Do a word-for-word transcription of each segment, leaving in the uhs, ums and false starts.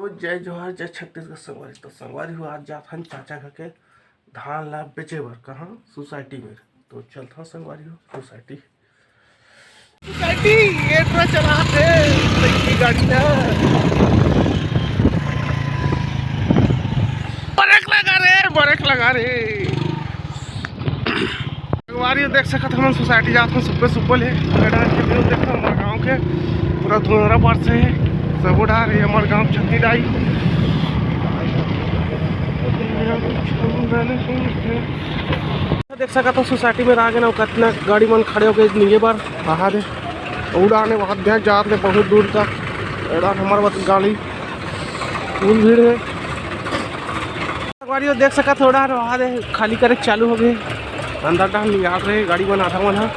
जय जोहार, जय छत्तीसगढ़ संगवारी। तो संगवारी हो, आज जात हन चाचा घर के धान ला बेचे बर। कहाँ? सोसाइटी में। तो चलत हन संगवारी हो सोसाइटी। सोसाइटी ये पूरा चलात हे, सही गाड़ी ला। ब्रेक लगा रे, ब्रेक लगा रे। संगवारी देख सकत हमन सोसाइटी जात हन सुबह सुबह ले। ये डाहर के view देखो हमर गांव के, पूरा धुंधरा बरसे हे। सबो डाहर ये हमर गांव छत्तीदाई। देख सकत हो सोसाइटी में आगे ना कतना गाड़ी मन खड़े होके निंगे बर रहा दे। उड़ाने बहुत गया जात ले बहुत दूर तक। एड़ा हमर बत गाड़ी फुल भीड़ हे। संगवारी हो देख सकत हो, ओड़ा रहा दे, खाली करे चालू हो गए। अंदर डाहर निंगात रहे गाड़ी मन, आधा मन ह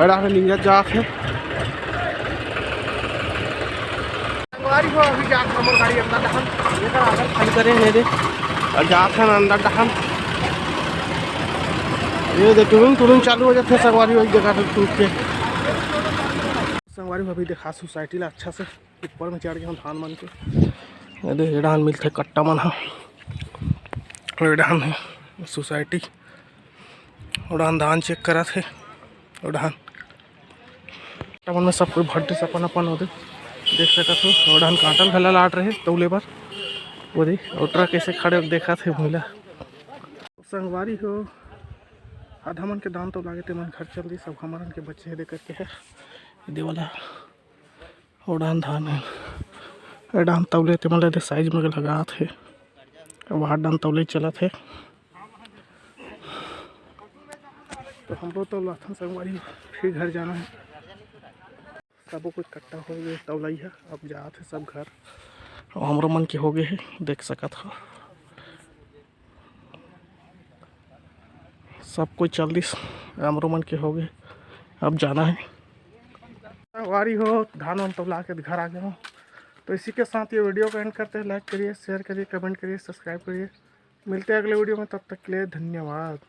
ओड़ा निंगत जात हे। संगवारी हो अभी जात हमर गाड़ी अंदर डाहर, ये तो आधा खाली करे हे दे, और जात हे अंदर डाहर। ये दे टुरुंग टुरुंग चालू हो जाते संगवारी हो एक जगह से टूट के। संगवारी हो अभी देखा सोसाइटी ला अच्छा से ऊपर में चढ़ गए हम धान मन के। ये दे, ये डाहर मिलथे कट्टा मन ह। ये डाहर हे सोसाइटी। ओ डाहर धान चेक करत हे। ओ डाहर कट्टा मन में सब कोई भट्टे से अपन अपन होते देख सकत हो। ओ डाहर कांटा ल घला लाट रहे तौले बर। वो दे, ओ ट्रक ऐसे खड़े होके देखत हे भूला। संगवारी हो, आधा मन के धान तो लागे ते मन घर चल दी, सब हमरन के बचे हे दे करके हे। ये दे वाला ओ डाहर धान हे, ए डाहर तौले ते मन ल दे साइज में लगात हे, वहाँ डाहर तौले चलत हे। तो हमरो तौलाथन संगवारी, फिर घर जाना हे। सबो कुछ कट्टा हो गए तौलाई हे, अब जात हे सब घर। और हमरो मन के हो गए हे, देख सकत हो। सब कोई चल दिस, हमरो मन के हो गए, अब जाना हे। संगवारी हो, धान वान तौला के घर आ गए हो। तो इसी के साथ ये video को end करते हैं। Like करिए, share करिए, comment करिए, subscribe करिए। मिलते हैं अगले video में, तब तक के लिए धन्यवाद।